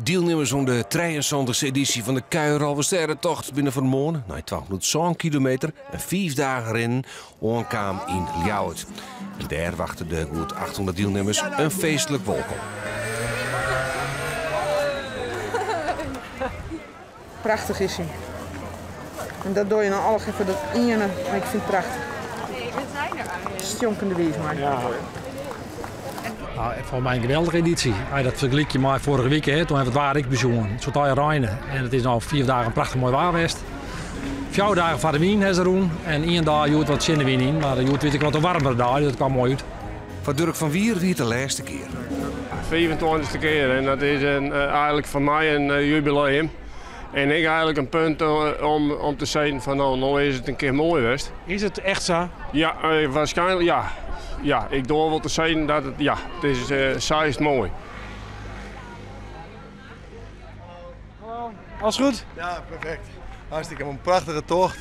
Dielnimmers oan de trijeensântichste edysje fan de Kuieralvestêdetocht binne fan 'e moarn nei 207 kilometer en fiif dagen rinnen oankaam yn Ljouwert. En dêr wachte de goed 800 dielnimmers in feestlik wolkom. Prachtich is hy. En dat doar je no allegear foar dat iene, mar ik fyn it prachtich. Stjonkende wiis mei. Nou, foar my in geweldige edysje. As je dat fergelykje mei foarige wike, hè, toen hawwe we it waar ek besjoen. It soe allegear reine en it is no 5 dagen prachtich moai waar west. 4 dagen foar de wyn ha se rûn en ien dei hjoed wat tsjin de wyn yn, mar hjoed wie it ek wat in waarmere dei, dus dat kwam moai út. Foar Durk van Wier wie it de lêste kear. 25e kear en dat is in, eigenlik foar my in jubileum. En ek eigenlik in punt om te sizzen fan no, no is it in kear moai west. Is it echt sa? Ja, waarskynlik ja. Ja, ik doar wol te sizzen dat it, ja, it is, sa is it moai. Hallo, alles goed? Ja, perfect. Hartstikke een prachtige tocht.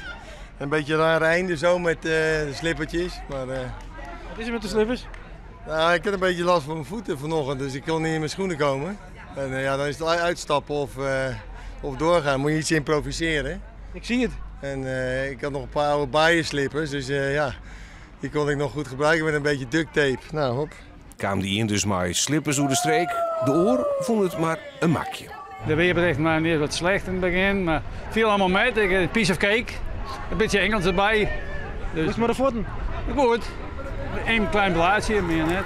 Een beetje raar einde zo met de slippertjes. Maar, Wat is er met de slippers? Nou, ik had een beetje last van mijn voeten vanochtend, dus ik kon niet in mijn schoenen komen. En ja, dan is het uitstappen of doorgaan. Moet je iets improviseren. Ik zie het. En ik had nog een paar oude bijeslippers, dus ja, die kon ik nog goed gebruiken met een beetje duct tape. Nou, hop. Kaam de ien dus mei slippers oer de streek, de oar fûn it mar in makje. De weerbericht maar is wat slecht in het begin, maar viel allemaal mee. Een piece of cake, een beetje Engels erbij. Dus... Hoe is het met de voeten? Goed, een klein blaadje, meer net.